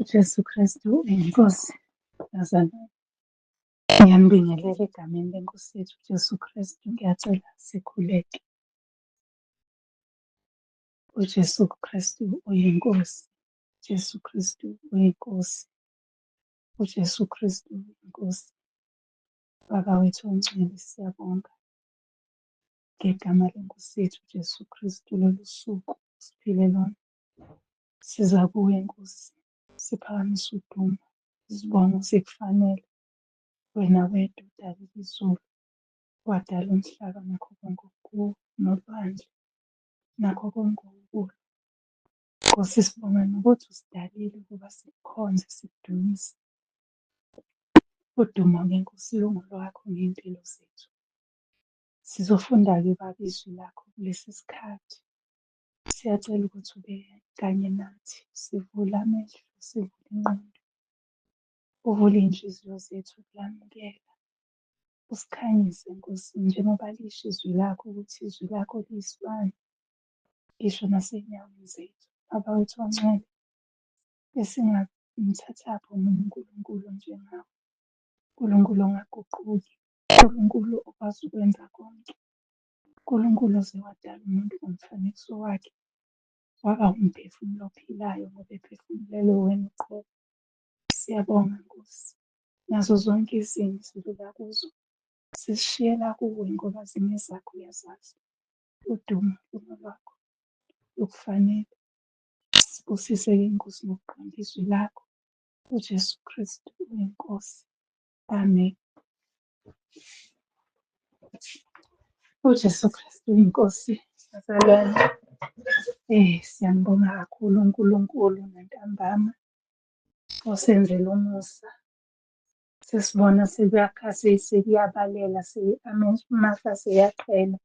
UJesu Kristu uyiNkosi. Bazalwane, ngiyanibingelela egameni leNkosi yethu uJesu Kristu. Ngiyacela sikhuleke. UJesu Kristu uyiNkosi. UJesu Kristu uyiNkosi. UJesu Kristu uyiNkosi. Baba wethu ongcwele, siyabonga ngegama leNkosi yethu uJesu Kristu lolu suku siphile lona. Siza kuwe Nkosi, siphakamisa udumo, izibongo zikufanele. Wena wedwa odalile izulu, wadala umhlaba nakho konke okukuwo, nolwandle nakho konke okukulo. Nkosi, sibonga nokuthi usidalile ukuba sikukhonze, sikudumise. Udumo-ke Nkosi lungolwakho ngey'mpilo zethu. Sizofunda-ke Baba izwi lakho kulesi sikhathi. Siyacela ukuthi ube kanye nathi, sivule amehlo, sivule ingqondo, uvule iy'nhliziyo zethu ukulamukela. Usikhanyise Nkosi, njengoba lisho izwi lakho ukuthi izwi lakho liyisibani, ngisho nasey'nyaweni zethu. Baba wethu ongcwele, esingamthathaphi omunye uNkulunkulu onjengawe, uNkulunkulu ongaguquki, uNkulunkulu okwazi ukwenza konke, uNkulunkulu oze wadala umuntu ngomfanekiso wakhe, waba umphefumulo ophilayo ngoba ephefumulelwe wena uqobo. Siyabonga Nkosi, nazo zonke izimo esidlula kuzo sisishiyela kuwe ngoba zingezakho uyazazi. Udumo lungolwakho, lukufanele. Sibusise-ke Nkosi ngokuqonda izwi lakho. UJesu Kristu uyiNkosi. Amen. UJesu Kristu uyiNkosi. Bazalwane, siyambonga kakhulu uNkulunkulu nantambama osenzele umusa. Sesibona sekuyakha sekuyabalela amafu aseyaqhela,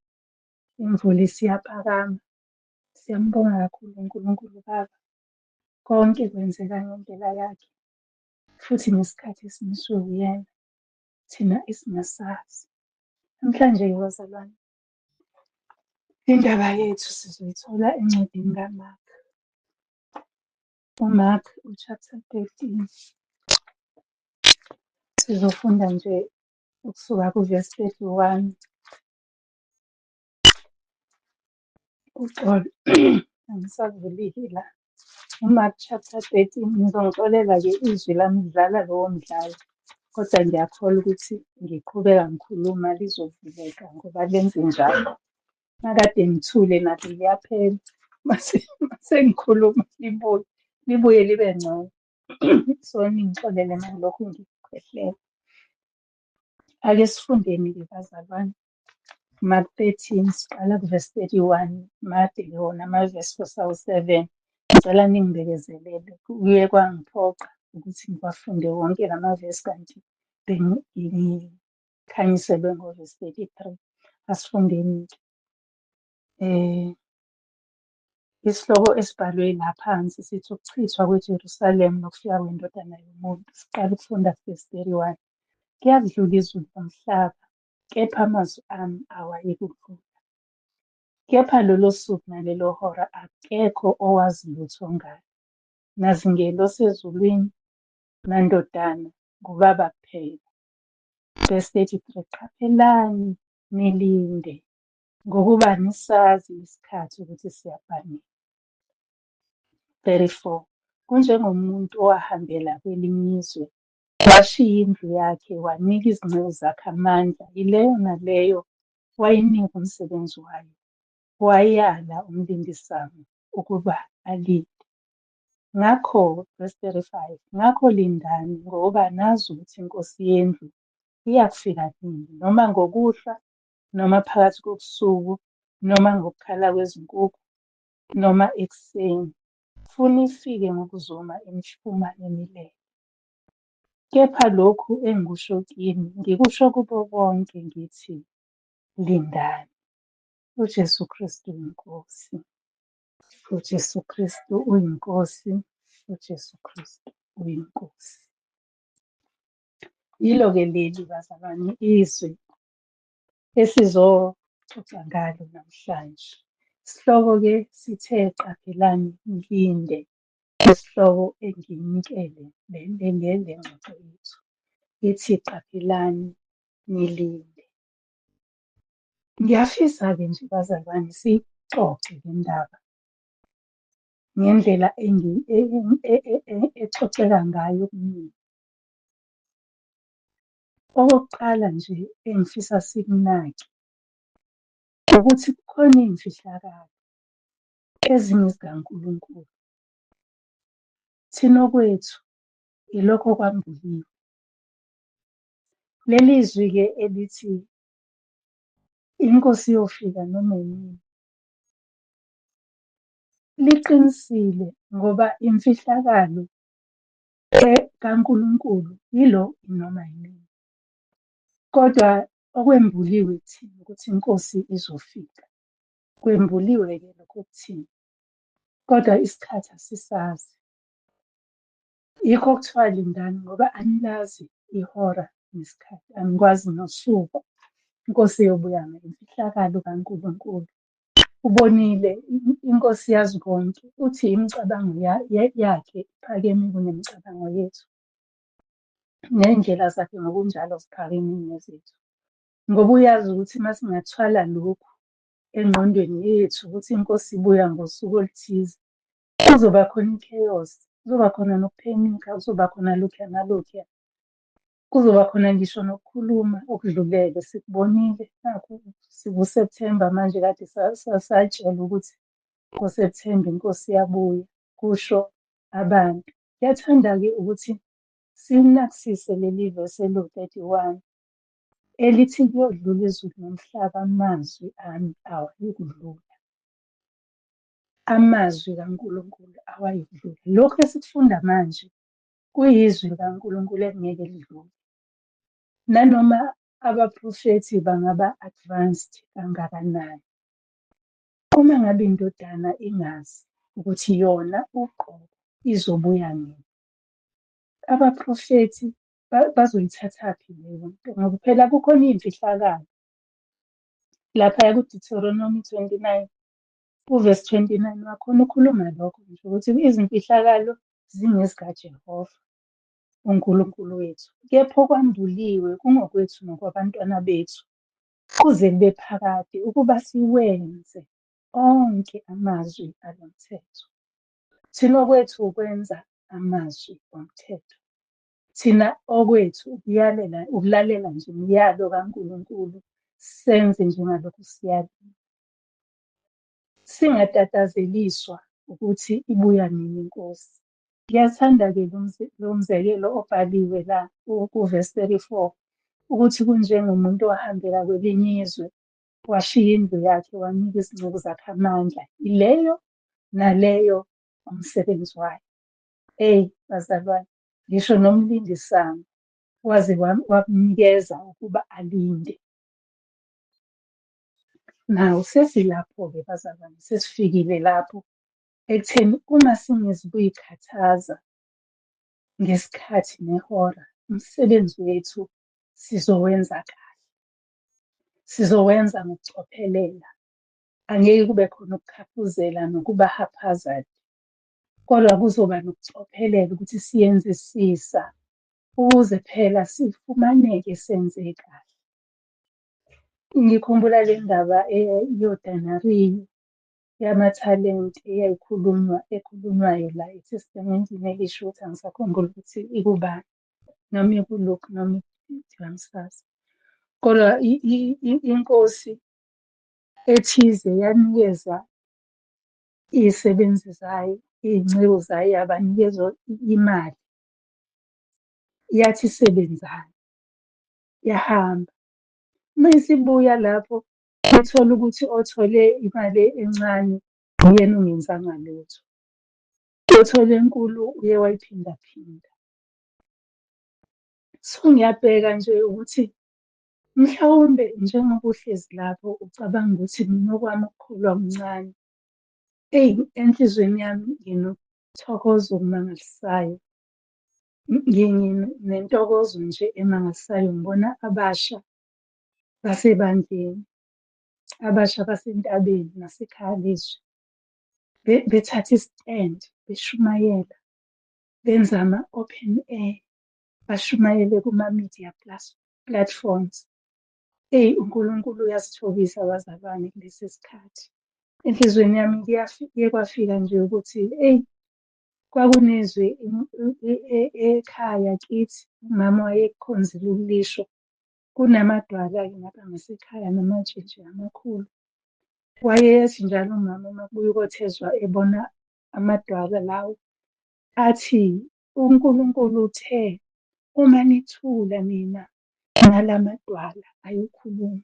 imvula isiyaphakama. Siyambonga kakhulu uNkulunkulu Baba. Konke kwenzeka ngendlela yakhe futhi ngesikhathi esimiswe uyena, thina esingasazi. Namhlanje-ke bazalwane, indaba yethu sizoyithola encwadini kaMark. UMark u-chapter 13. Sizofunda nje ukusuka kuvesi 31. Uxolo, angisavulile la. UMark chapter 13, nizongixolela-ke izwi lami lidlala lowo mdlalo, kodwa ngiyakholwa ukuthi ngiqhubeka ngikhuluma lizovuleka ngoba lenze njalo. Makade ngithule nalo liyaphela, mase ngikhuluma libuye, libuye libe ngcono. So ningixolele uma ngilokhu ngikhwehlela. Ake sifundeni-ke bazalwane. Mark 13 siqala kuvesi 31, made-ke wona amavesi awu-7. Ngicela ningibekezelele, kuye kwangiphoqa ukuthi ngiwafunde wonke la mavesi kanti bengikhanyiselwe ngovesi 33. Asifundeni-ke. Isihloko esibhalwe la phansi sithi ukuchithwa kweJerusalema nokufika kweNdodana yoMuntu. Siqala ukufunda kuvesi 31. Kuyakudlula izulu nomhlaba, kepha amazwi ami awayikudlula. Kepha lolo suku nalelo hora akekho owazi lutho ngalo, nazingelosi ezulwini, nandodana, nguBaba kuphela. Verse 33, qaphelani nilinde, ngokuba anisazi isikhathi ukuthi siyabha nini. 34, kunjengomuntu owahambela kwelinye izwe, washiya indlu yakhe, wanika izinceku zakhe amandla, yileyo naleyo wayinika umsebenzi wayo, wayala umlindisango ukuba alinde. Ngakho, verse 35, ngakho lindani, ngokuba nazi ukuthi inkosi yendlu iyakufika nini, noma ngokuhlwa, noma phakathi kobusuku, noma ngokukhala kwezinkukhu, noma ekuseni, funa ifike ngokuzuma imifuma emilele. Kepha lokhu engikusho kini, ngikusho kubo bonke ngithi, lindani. UJesu Kristu uyiNkosi. UJesu Kristu uyiNkosi. UJesu Kristu uyiNkosi. Yilo-ke leli bazalwane izwi esizoxoxa ngalo namhlanje. Isihloko-ke sithe qaphelani nilinde, Isihloko engiyinikele le ngxoxo yethu ithi qaphelani nilinde. Ngiyafisa-ke nje bazalwane siyixoxe le ndaba ngendlela exoxeka ngayo kumina. Okokuqala nje engifisa sikunake, ukuthi kukhona iy'mfihlakalo ezingezikaNkulunkulu. Thina okwethu ilokho okwambuliwe. Leli zwi-ke elithi inkosi iyofika noma inini, liqinisile ngoba imfihlakalo kaNkulunkulu yilo noma yinini. Kodwa okwembuliwe kuthina ukuthi inkosi izofika. Kwembuliwe-ke lokho kuthina, kodwa isikhathi asisazi. Yikho kuthiwa lindani ngoba anilazi ihora nesikhathi, anikwazi nosuku inkosi eyobuya ngayo. Imfihlakalo kaNkulunkulu. Ubonile, inkosi yazi konke, uthi imicabango yakhe iphakeme kunemicabango yethu. Ney'ndlela zakhe ngokunjalo ziphakeme kunezethu. Ngoba uyazi ukuthi uma singathwala lokhu engqondweni yethu ukuthi inkosi ibuya ngosuku oluthize, kuzoba khona i-chaos, kuzoba khona nokuphenikha, kuzoba khona lokhuya nalokhuya. Kuzoba khona ngisho nokukhuluma okudlulele, sikubonile nakhu siku-September manje kade satshelwa ukuthi ngo-September inkosi iyabuya, kusho abantu. Ngiyathanda-ke ukuthi silinakisise leli vesi eliwu-31 elithi kuyodlula izulu nomhlaba amazwi ami awayikudlula. Amazwi kaNkulunkulu awayikudlula. Lokhu esikufunda manje kuyizwi likaNkulunkulu elingeke lidlule. Nanoma abaprofethi bangaba advanced kangakanani, uma ngabe indodana ingazi ukuthi yona uqobo izobuya nini, abaprofethi bazoyithathaphi leyo nto? Ngoba phela kukhona iy'mfihlakalo laphaya ku-Deuteronomy 29 uvesi 29 wakhona ukhuluma lokho nje ukuthi izimfihlakalo zingezikaJehova uNkulunkulu wethu, kepha okwambuliwe kungokwethu nokwabantwana bethu kuze kube phakade ukuba siwenze onke amazwi alo mthetho. Thina okwethu ukwenza amazwi omthetho. Thina okwethu ukuyalela, ukulalela nje imiyalo kaNkulunkulu, senze njengalokhu siyaliwe. Singatatazeliswa ukuthi ibuya nini inkosi. Ngiyathanda-ke lo mzekelo obhaliwe la kuvesi 34 ukuthi kunjengomuntu owahambela kwelinye izwe, washiya indlu yakhe, wanika izinceku zakhe amandla, ileyo naleyo umsebenzi wayo. Eyi bazalwane, ngisho nomlindisango waze wamnikeza ukuba alinde. Nawu sesilapho-ke bazalwane, sesifikile lapho ekutheni uma singezukuy'khathaza ngesikhathi nehora, umsebenzi wethu sizowenza kahle. Sizowenza ngokucophelela. Angeke kube khona ukukhafuzela nokuba haphazard, kodwa kuzoba nokucophelela ukuthi siyenzisisa ukuze phela sifumaneke senze kahle. Ngikhumbula le ndaba yodenariyu yamathalente eyayikhulunywa, ekhulunywayo la eTestamenteni Elisha ukuthi angisakhumbuli ukuthi ikubani, noma ikuLuke noma angisazi. Kodwa inkosi ethize yanikeza iy'sebenzi zayo, iy'nceku zayo, yabanikeza imali. Yathi sebenzani, yahamba. Uma isibuya lapho, yathola ukuthi othole imali encane uyena ongenzanga lutho. Othole enkulu uye wayiphindaphinda. So, ngiyabheka nje ukuthi mhlawumbe njengoba uhlezi lapho ucabanga ukuthi mina okwami ukukholwa kuncane. Eyi, enhliziyweni yami nginokuthokoza okumangalisayo. Nginentokozo nje emangalisayo ngibona abasha basebandleni, abasha basentabeni nasekhaya lezwi, bethatha i-stand, beshumayela. Benza ama-open air, bashumayele kuma-media platforms. Eyi, uNkulunkulu uyasithobisa bazalwane kulesi sikhathi. Enhliziyweni yami kuye kwafika nje ukuthi eyi, kwakunezwi ekhaya kithi, umama wayekukhonzile ukulisho. Kunamadwala-ke ngapha ngasekhaya namatshe nje amakhulu. Wayethi njalo umama uma kubuya ukothezwa ebona amadwala lawo, athi, uNkulunkulu uthe, uma nithula nina nalamadwala ayokhuluma.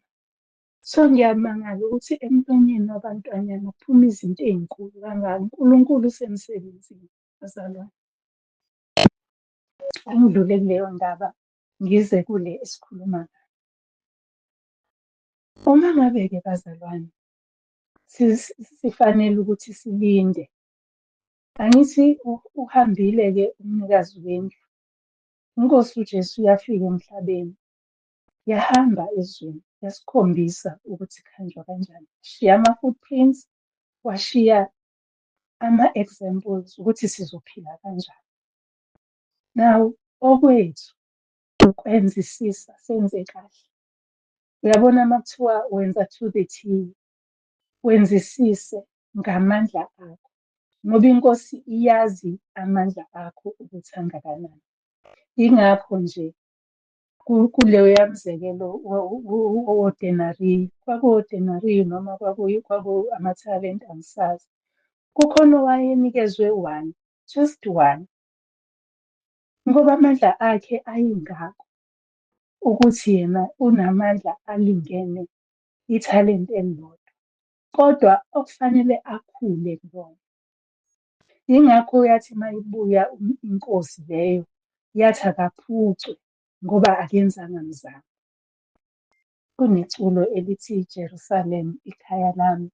So, ngiyamangala ukuthi emlonyeni wabantwanyana kuphuma izinto ey'nkulu kangaka. UNkulunkulu usemsebenzini, bazalwane. Angidlule kuleyo ndaba, ngize kule esikhuluma ngayo. Uma ngabe-ke bazalwane, sifanele ukuthi silinde. Angithi uhambile-ke umnikazi wendlu, iNkosi uJesu yafika emhlabeni, yahamba ezweni, yasikhombisa ukuthi kuhanjwa kanjani. Washiya ama-footprints, washiya ama-examples ukuthi sizophila kanjani. Now, okwethu ukwenzisisa senze kahle. Uyabona uma kuthiwa wenza to the T, wenzisise ngamandla akho, ngoba iNkosi iyazi amandla akho ukuthi angakanani. Yingakho nje kuleya mzekelo wodenariyu, kwakuwodenariyu noma kwaku amathalente angisazi. Kukhona owayenikezwe one, just one, ngoba amandla akhe ayengako ukuthi yena unamandla alingene ithalente elilodwa, kodwa okufanele akhule kulona. Yingakho yathi uma ibuya inkosi leyo, yathi akaphucwe ngoba akenzanga mzamo. Kuneculo elithi Jerusalem ikhaya lami,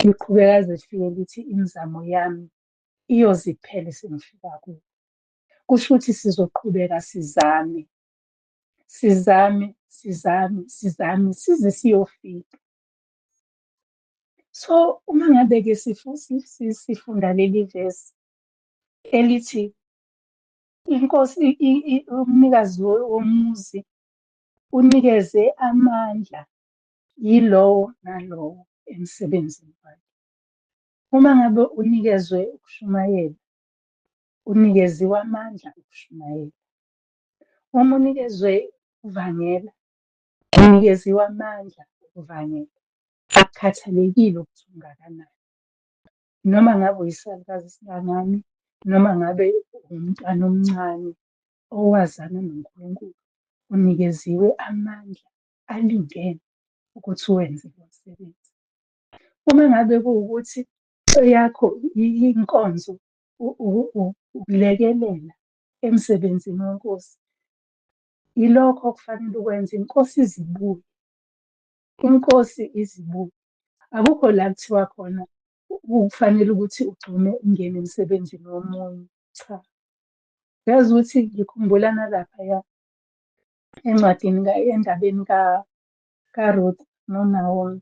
liqhubeka lize lifike lithi imizamo yami iyoze iphele sengifika kuwo. Kusho ukuthi sizoqhubeka sizame, sizame, sizame, sizame size siyofika. So, uma ngabe-ke sifunda leli vesi elithi inkosi umnikazi womuzi unikeze amandla yilowo nalowo emsebenzini wakhe. Uma ngabe unikezwe ukushumayela, unikeziwe amandla okushumayela. Uma unikezwe ukuvangela, unikeziwe amandla okuvangela. Akukhathalekile ukuthi ungakanani. Noma ngabe uyisalukazi esinganani, noma ngabe umntwana omncane owazana noNkulunkulu, unikeziwe amandla alingene ukuthi uwenze lo msebenzi. Uma ngabe kuwukuthi eyakho inkonzo ukulekelela emsebenzini weNkosi, yilokho okufanele ukwenze, iNkosi izibuye. INkosi izibuye. Akukho la kuthiwa khona kufanele ukuthi ugxume ungene emsebenzini womunye, cha. Yazi ukuthi ngikhumbula nalaphaya encwadini endabeni kaRuth noNawomi,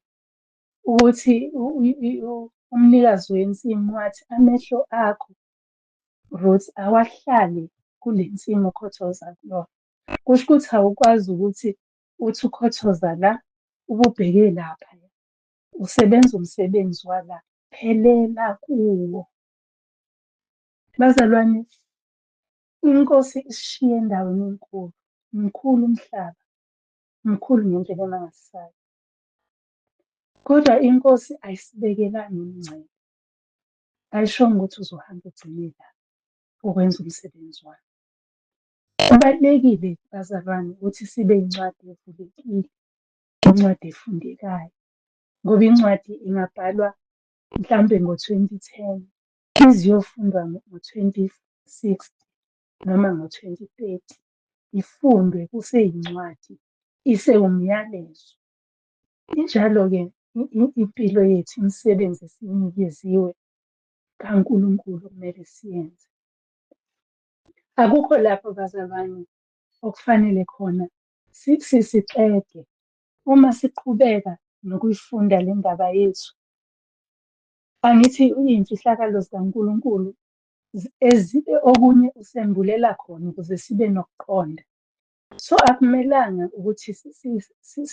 ukuthi umnikazi wensimu wathi amehlo akho Ruth awahlale kule nsimu okhothoza kuyona. Kusho ukuthi awukwazi ukuthi uthi ukhothoza la ububheke lapha. Usebenza umsebenzi wala, phelela kuwo. Bazalwane, iNkosi isishiye endaweni enkulu, mkhulu umhlaba, mkhulu ngendlela emangalisayo. Kodwa iNkosi ayisibekelanga imingcele. Ayishongo ukuthi uzohamba ugcine la ukwenza umsebenzi wayo. Kubalulekile bazalwane ukuthi sibe incwadi evulekile, incwadi efundekayo, ngoba incwadi ingabhalwa mhlampe ngo-2010 ize iyofundwa ngo-2060 noma ngo-2030, ifundwe kuseyincwadi, isewumyalezo. Injalo-ke impilo yethu, imisebenzi esiyinikeziwe kaNkulunkulu okumele siyenze. Akukho lapho bazalwane okufanele khona sixege uma siqhubeka nokuyifunda le ndaba yethu. Angithi iy'mfihlakalo zikaNkulunkulu Okunye usembulela khona ukuze sibe nokuqonda. So, akumelanga ukuthi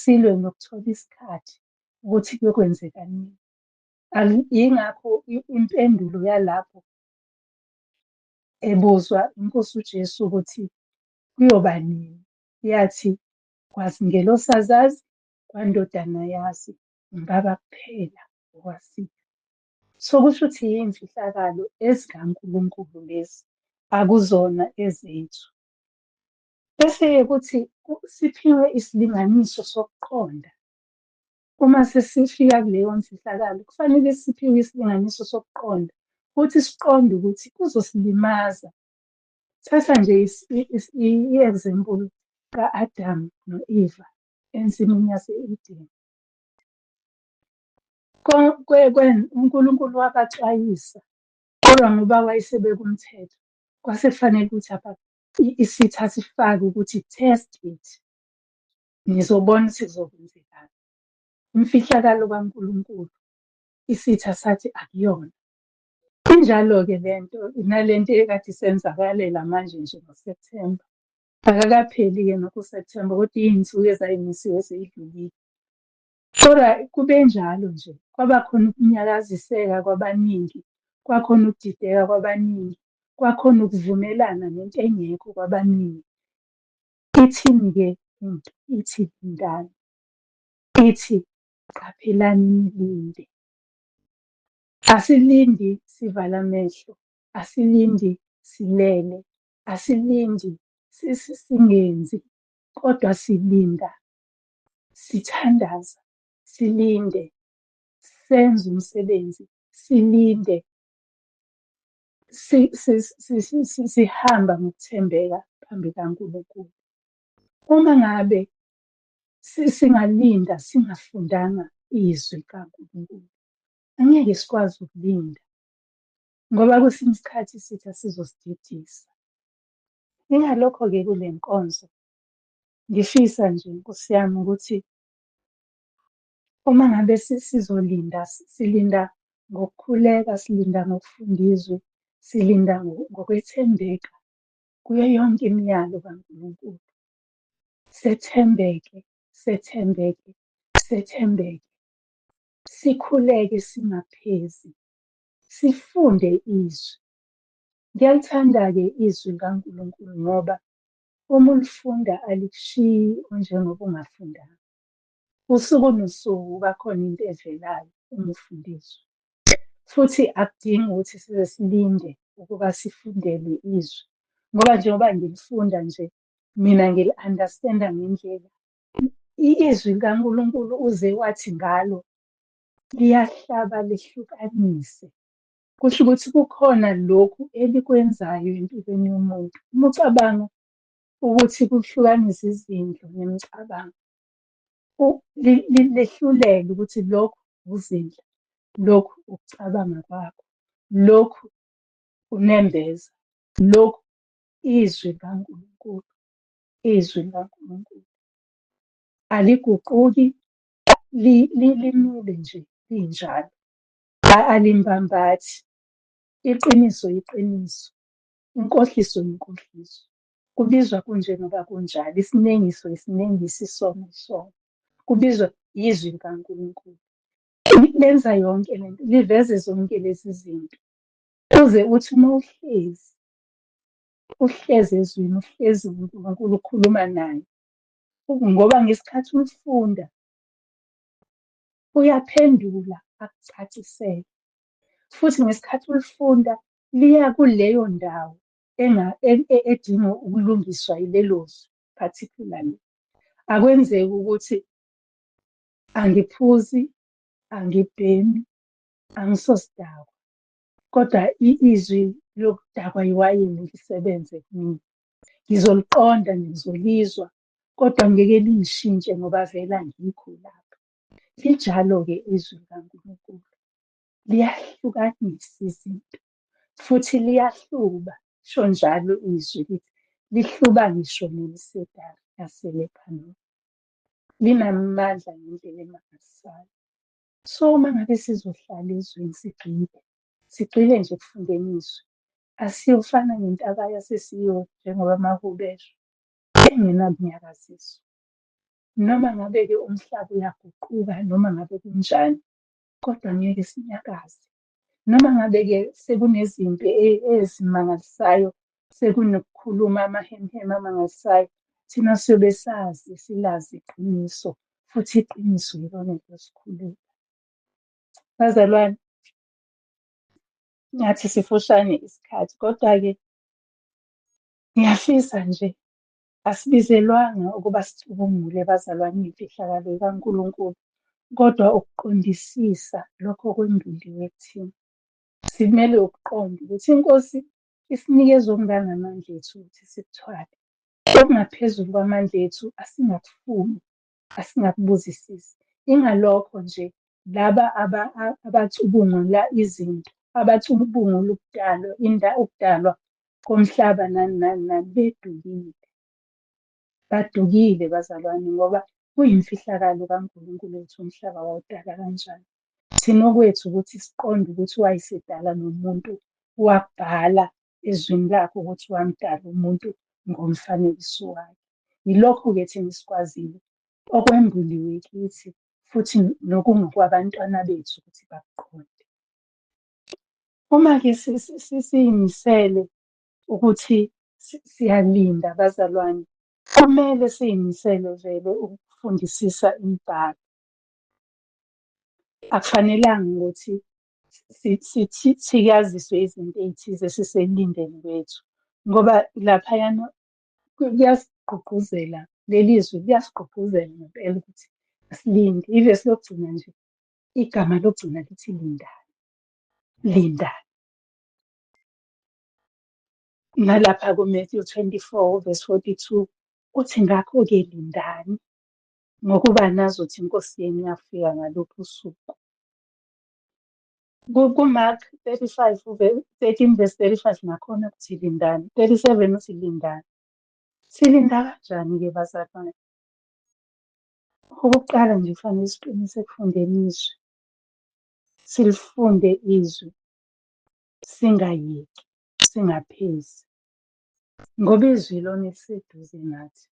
silwe nokuthola isikhathi ukuthi kuyokwenzeka nini. Yingakho impendulo yalapho ebuzwa iNkosi uJesu ukuthi kuyoba nini, yathi, kwazingelosi azazi, kwaNdodana ayazi, uBaba kuphela owaziyo. So, kusho ukuthi iy'mfihlakalo ezikaNkulunkulu lezi, akuzona ezethu. Bese-ke kuthi siphiwe isilinganiso sokuqonda. Uma sesifika kuleyo mfihlakalo, kufanele siphiwe isilinganiso sokuqonda, ukuthi siqonde ukuthi kuzosilimaza. Thatha nje i-example ka-Adam no-Eva ensimini yase-Edeni. UNkulunkulu wabaxwayisa, kodwa ngoba wayesebeka umthetho, kwase kufanele ukuthi isitha sifake ukuthi test it, nizobona ukuthi kuzokwenzekani. Imfihlakalo kaNkulunkulu, isitha sathi akuyona. Injalo-ke lento, nalento ekade isenzakalela manje nje ngoSepthemba. Akakapheli-ke nokho uSepthemba, kodwa iy'nsuku ezay'misiwe sey'dlulile. Kodwa kube njalo nje, kwaba khona ukunyakaziseka kwabaningi, kwakhona ukudideka kwabaningi, kwakhona ukuvumelana nento engekho kwabaningi. Ithini-ke into? Ithi lindani. Ithi qaphelani nilinde. Asilindi sivale amehlo, asilindi silele, asilindi singenzi, kodwa silinda sithandaza, silinde, senze umsebenzi, silinde, sihamba ngokuthembeka phambi kaNkulunkulu. Uma ngabe singalinda singafundanga izwi kaNkulunkulu, angeke sikwazi ukulinda ngoba kwesinye isikhathi isitha sizosididisa. Ingalokho-ke kule nkonzo ngifisa nje Nkosi yami ukuthi uma ngabe sizolinda, silinda ngokukhuleka, silinda ngokufunda izwi, silinda ngokwethembeka kuyo yonke imiyalo kaNkulunkulu. Sethembeke, sethembeke, sethembeke. Sikhuleke singaphezi, sifunde izwi. Ngiyalithanda-ke izwi likaNkulunkulu ngoba uma ulifunda alikushiyi unjengoba ungafundanga. Usuku nosuku kuba khona into evelayo uma ufunda izwi. Futhi akudingi ukuthi size silinde ukuba sifundelwe izwi, ngoba njengoba ngilifunda nje, mina ngili-understand-a ngendlela. Izwi likaNkulunkulu uze wathi ngalo, liyahlaba lihlukanise. Kusho ukuthi kukhona lokhu elikwenzayo empilweni yomuntu. Uma ucabanga ukuthi kuhlukanisa izindlu nemicabango, lehlulele ukuthi lokhu ukuzindla, lokhu ukucabanga kwakho, lokhu unembeza, lokhu izwi likaNkulunkulu, izwi likaNkulunkulu. Aliguquki, limile nje linjalo, alimbambathi. Iqiniso yiqiniso, inkohliso yinkohliso. Kubizwa kunjengoba kunjalo, isinengiso isinengiso, isono isono. Kubizwa izwi likaNkulunkulu. Lenza yonke lento, liveze zonke lezi zinto. Uze uthi uma uhlezi, uhlezi ezwini, uhlezi uNkulunkulu ukhuluma naye. Ngoba ngesikhathi ulifunda, uyaphendula akucacisele. Futhi ngesikhathi ulifunda, liya kuleyo ndawo edinga ukulungiswa yilelo zwi particularly. Akwenzeki ukuthi angiphuzi, angibhemi, angisosidakwa, kodwa izwi lokudakwa iwayini lisebenze kumina. Ngizoliqonda, ngizolizwa, kodwa ngeke lingishintshe ngoba vele angikho lapho. Linjalo-ke izwi likaNkulunkulu, liyahlukanisa izinto futhi liyahluba, lisho njalo izwi lithi lihluba ngisho nemisedari yaseLebanoni. Linamandla ngendlela emangalisayo. So, uma ngabe sizohlala ezweni sigxile, sigxile nje ekufundeni izwi. Asiyofana nentaba yaseSiyoni njengoba amaHubo esho, engenakunyakaziswa. Noma ngabe-ke umhlaba uyaguquka, noma ngabe kunjani, kodwa ngeke sinyakaze. Noma ngabe-ke sekunezimpi ezimangalisayo, sekunokukhuluma amahemuhemu amangalisayo, thina siyobe sazi, silazi iqiniso, futhi iqiniso yilona eliyosikhulula. Bazalwane, ngathi sifushane isikhathi, kodwa-ke ngiyafisa nje, asibizelwanga ukuba sicubungule bazalwane iy'mfihlakalo zikaNkulunkulu, kodwa ukuqondisisa lokho okwembuliwe kuthina. Simele ukuqonda ukuthi iNkosi isinikeze okungangamandla ethu ukuthi sikuthwale. Okungaphezulu kwamandla ethu asingakufuni, asingakubuzisisi. Ingalokho nje laba abacubungula izinto, abacubungula ukudalwa, ukudalwa komhlaba nani nani nani, bedukile. Badukile bazalwane ngoba kuyimfihlakalo kaNkulunkulu ukuthi umhlaba wawudala kanjani. Thina okwethu ukuthi siqonde ukuthi wayesedala nomuntu, wabhala ezwini lakhe ukuthi wamdala umuntu ngomfanekiso wakhe. Yilokho-ke thina esikwaziyo, okwembuliwe kithi futhi nokungokwabantwana bethu ukuthi bakuqonde. Uma-ke siyimisele ukuthi siyalinda bazalwane, kumele siyimisele vele ukufundisisa imibhalo. Akufanelanga ukuthi sithikaziswe izinto ey'thize sisekulindeni kwethu, ngoba laphayana kuyasigqugquzela, leli zwi liyasigqugquzela ngempela ukuthi asilinde. Ivesi lokugcina nje, igama lokugcina lithi lindani, lindani. Nalapha ku-Matthew 24 verse 42 uthi ngakho-ke lindani, ngokuba nazi ukuthi iNkosi yenu iyafika ngaluphi usuku. Ku-Mark 35 13 verse 35 nakhona kuthi lindani, 37 uthi lindani. Silinda kanjani-ke bazalwane? Okokuqala nje kufanele siqinise ekufundeni izwi. Silifunde izwi, singayeki, singaphezi. Ngoba izwi ilona eliseduze nathi.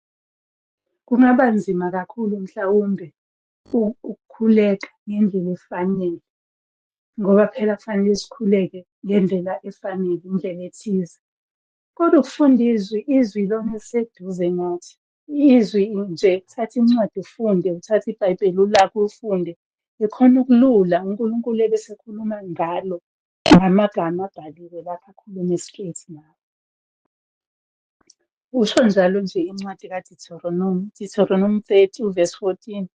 Kungaba nzima kakhulu mhlawumbe ukukhuleka ngendlela efanele, ngoba phela kufanele sikhuleke ngendlela efanele, indlela ethize. Kodwa ukufunda izwi, izwi ilona eliseduze nathi. Izwi nje, thatha incwadi ufunde, uthathe iBhayibheli ulakhe ufunde. Ikhona ukulula uNkulunkulu ebesekhuluma ngalo ngamagama abhaliwe lapha akhulume straight nawe. Usho njalo nje incwadi kaDeuteronomy, Deuteronomy 30 verse 14,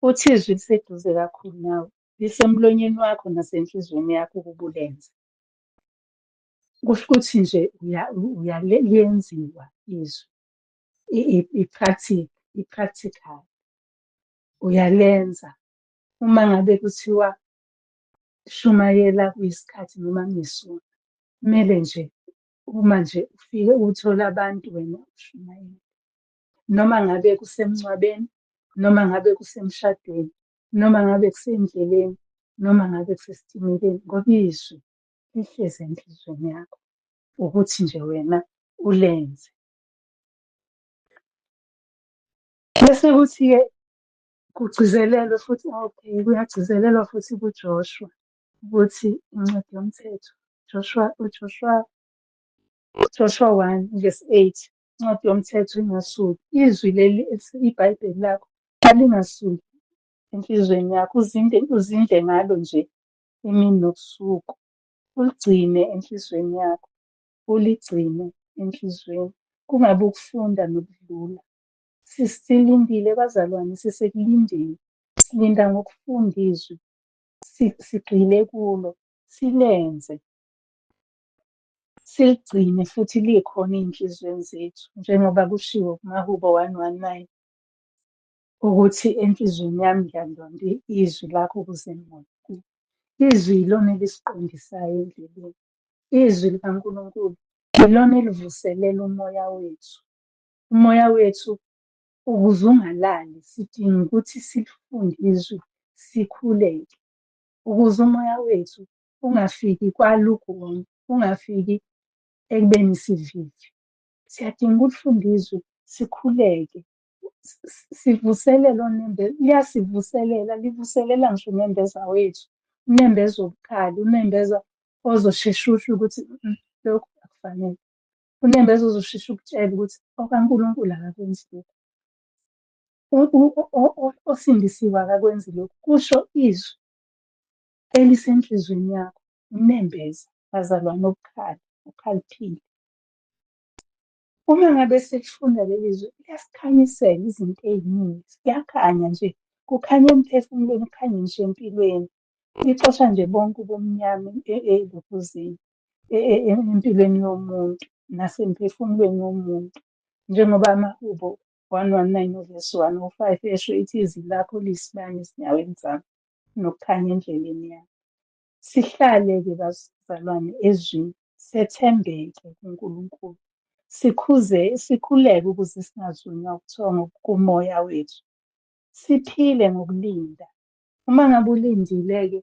uthi izwi liseduze kakhulu nawe, lisemlonyeni wakho nasenhliziyweni yakho ukuba ulenze. Kusho ukuthi nje liyenziwa izwi, i-practical, uyalenza. Uma ngabe kuthiwa shumayela kuyisikhathi noma kungesona, kumele nje uma nje ufike uthole abantu wena ushumayele. Noma ngabe kusemngcwabeni, noma ngabe kusemshadweni, noma ngabe kusendleleni, noma ngabe kusesitimeleni, ngoba izwi lihlezi enhliziyweni yakho, ukuthi nje wena ulenze. Bese kuthi-ke kugcizelelwe futhi, okay, kuyagcizelelwa futhi kuJoshua ukuthi incwadi yomthetho, Joshua, uJoshua, uJoshua 1 verse 8, incwadi yomthetho ingasuki. Izwi leli iBhayibheli lakho alingasuki enhliziyweni yakho, uzinde, uzindle ngalo nje imini nobusuku. Uligcine enhliziyweni yakho, uligcine enhliziyweni. Kungabi ukufunda nokudlula. Silindile bazalwane, sisekulindeni. Silinda ngokufunda izwi, sigxile kulo, silenze. Siligcine futhi likhona ey'nhliziyweni zethu, njengoba kushiwo kumaHubo 119 ukuthi enhliziyweni yami ngiyalonda izwi lakho ukuze ngingoni kuwe. Izwi yilona elisiqondisayo endleleni. Izwi likaNkulunkulu yilona elivuselela umoya wethu. Umoya wethu ukuze ungalali sidinga ukuthi silifunde izwi, sikhuleke. Ukuze umoya wethu ungafiki kwalukhuni, ungafiki. ekubeni sivivi. Siyadinga ukulifunda izwi, sikhuleke, sivuselele onembeza, liyasivuselela, livuselela ngisho unembeza wethu, unembeza obukhali, unembeza ozosheshe usho ukuthi lokhu akufanele. Unembeza ozosheshe ukutshela ukuthi okaNkulunkulu akakwenzi lokhu. Osindisiwe akakwenzi lokhu, kusho izwi elisenhlizweni yakho. Unembeza, bazalwane, obukhali, okhaliphile. Uma ngabe silifunda leli zwi, liyasikhanyisela izinto ey'ningi, kuyakhanya nje, kukhanya emphefumulweni, kukhanye ngisho empilweni. Lixosha nje bonke ubumnyama elokhuzeni, empilweni yomuntu nasemphefumulweni womuntu. Njengoba amaHubo 119 uvesi 105 esho ethi, izwi lakho liyisibani ezinyaweni zami nokukhanya endleleni yami. Sihlale-ke bazalwane ezwini, sethembeke kuNkulunkulu, sikhuze, sikhuleke ukuze singazunywa ubuthongo kumoya wethu. Siphile ngokulinda. Uma ngabe ulindile-ke,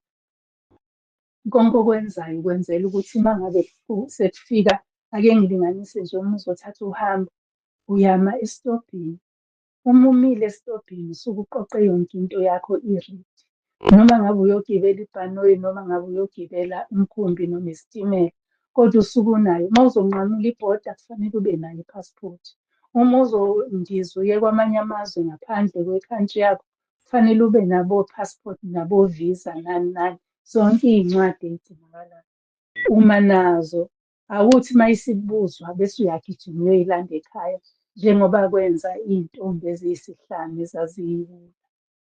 konke okwenzayo ukwenzela ukuthi uma ngabe sekufika, ake ngilinganise nje, uma uzothatha uhambo, uyama esitobhini. Uma umile esitobhini usuke uqoqe yonke into yakho i-ready. Noma ngabe uyogibela ibhanoyi, noma ngabe uyogibela umkhumbi noma isitimela, kodwa usuke unayo. Uma uzonqamula ibhoda kufanele ube nayo i-passport. Uma uzondiza uye kwamanye amazwe ngaphandle kwe-country yakho, kufanele ube nabo-passport nabo-visa nani nani, zonke iy'ncwadi ey'dingakalayo. Uma nazo, awuthi uma isibuzwa bese uyagijima uyoyilanda ekhaya, njengoba kwenza iy'ntombi eziyisihlanu ezaziyiwula.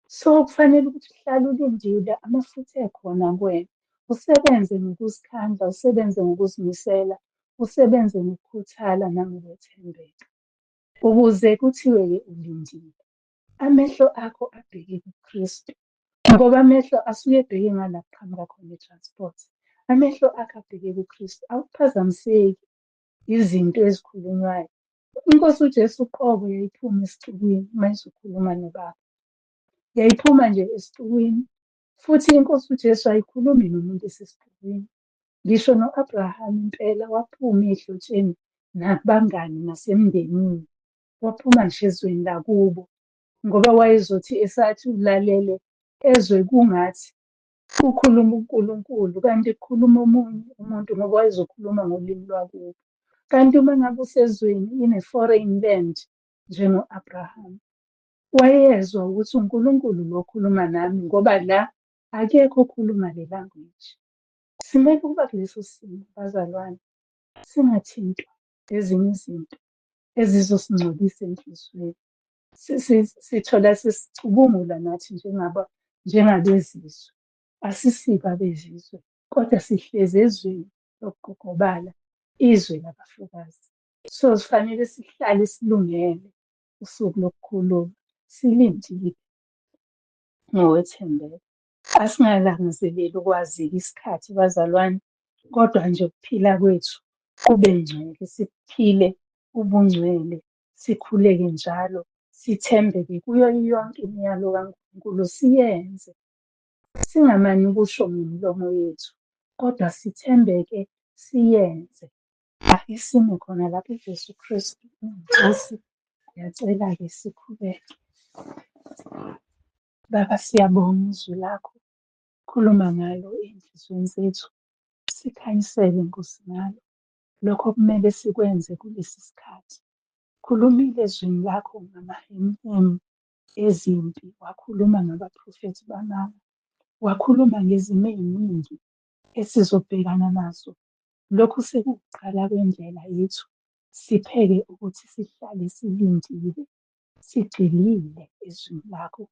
So, kufanele ukuthi uhlale ulindile, amafutha ekhona kuwena. Usebenze ngokuzikhandla, usebenze ngokuzimisela, usebenze ngokukhuthala nangokwethembeka. Ukuze kuthiwe-ke ulindile. Amehlo akho abheke kuKristu. Ngoba amehlo asuke ebheke ngala kuqhamuka khona i-transport. Amehlo akho abheke kuKristu, awuphazamiseki izinto ezikhulunywayo. INkosi uJesu uqobo yayiphuma esixukwini uma izokhuluma noBaba. Yayiphuma nje esixukwini, futhi iNkosi uJesu ayikhulumi nomuntu esesixukwini. Ngisho no-Abrahama impela waphuma ey'hlotsheni nakubangani nasemndenini. Waphuma ngisho ezweni lakubo ngoba wayezothi esathi ulalele ezwe kungathi kukhuluma uNkulunkulu kanti kukhuluma omunye umuntu ngoba wayezokhuluma ngolimi lwakubo. Kanti uma ngabe usezweni in a foreign land njengo-Abraham, wayezwa ukuthi uNkulunkulu lo okhuluma nami ngoba la akekho okhuluma le language. Simele ukuba kuleso simo bazalwane, singathintwa ezinye izinto ezizosingcolisa enhliziyweni. Sithola sesicubungula nathi njengabezizwe. Asisibo abezizwe, kodwa sihlezi ezweni lokugogobala, izwe labafokazi. So sifanele sihlale silungele usuku lokukhululwa, silindile ngokwethembeka. Asingalangazeleli ukwazi-ke isikhathi bazalwane, kodwa nje ukuphila kwethu kube ngcwele, siphile ubungcwele, sikhuleke njalo, sithembeke kuyo yonke imiyalo kaNkulunkulu, siyenze. Singamane ukusho ngemilomo yethu, kodwa sithembeke, siyenze. Ake sime khona lapho uJesu Kristu uyiNkosi. Ngiyacela-ke sikhuleke. Baba, siyabonga izwi lakho. Khuluma ngalo ey'nhliziyweni zethu. Sikhanyisele Nkosi ngalo. Lokho okumele sikwenze kulesi sikhathi. Khulumile ezwini lakho ngamahemuhemu ezimpi, wakhuluma ngabaprofethi bamanga, wakhuluma ngezimo ey'ningi esizobhekana nazo. Lokhu sekuwukuqala kwendlela yethu. Sipheke ukuthi sihlale silindile, sigxilile ezwini lakho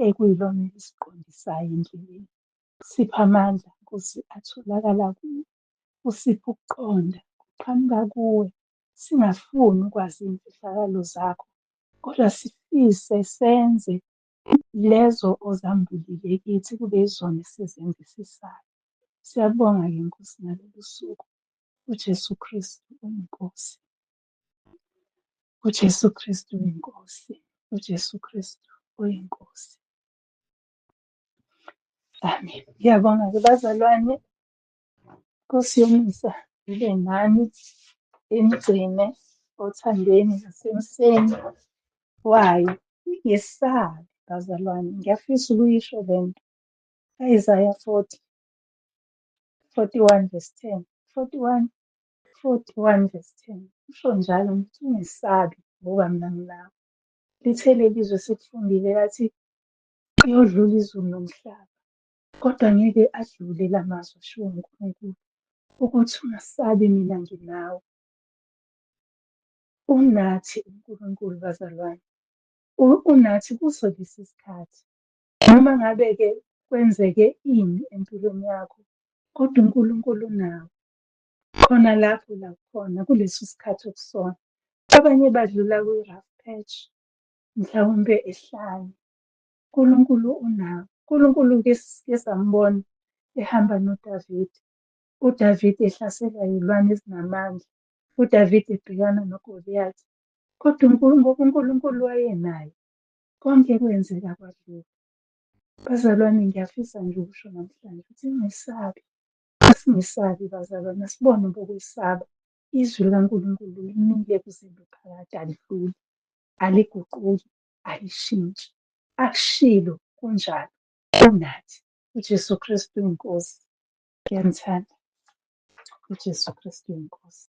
ekuyilona elisiqondisayo endleleni. Siphe amandla Nkosi atholakala kuwe. Usiphe ukuqonda kuqhamuka kuwe. Singafuni ukwazi iy'mfihlakalo zakho, kodwa sifise senze lezo ozambulile kithi kube yizona esizenzisisayo. Siyabonga-ke Nkosi ngalolu suku. UJesu Kristu uyiNkosi. UJesu Kristu uyiNkosi. UJesu Kristu uyiNkosi. Amen. Ngiyabonga-ke bazalwane. Nkosi yomusa. ibe nani, inigcine othandweni nasemseni wayo. Ningesabi bazalwane, ngiyafisa ukuyisho lento. Isaiah 40, 41 verse 10, 41, 41 verse 10. Usho njalo ukuthi ungesabi ngoba mina nginawe. Lithe leli zwi esilifundile lathi kuyodlula izulu nomhlaba, kodwa ngeke adlule la mazwi ashiwo uNkulunkulu ukuthi ungasabi mina nginawe. Unathi uNkulunkulu bazalwane, unathi kuso lesi sikhathi. Noma ngabe-ke kwenzeke ini empilweni yakho, kodwa uNkulunkulu unawe. Khona lapho la ukhona kuleso sikhathi okusona. Abanye badlula kwi-rough patch, mhlawumbe ehlane. uNkulunkulu unawe. uNkulunkulu-ke sike sambona ehamba noDavide. UDavide ehlaselwa yilwane ezinamandla. UDavide ebhekana noGoliyathi. Kodwa ngoba uNkulunkulu wayenaye, konke kwenzeka kwadlula. Bazalwane, ngiyafisa nje ukusho namhlanje ukuthi ningesabi. Asingesabi bazalwane, asibone ngokwesaba. Izwi likaNkulunkulu limile kuze kube phakade, alidluli, aliguquki, alishintshi. Akushilo kunjalo, unathi. UJesu Kristu uyiNkosi. Ngiyanithanda. UJesu Kristu uyiNkosi.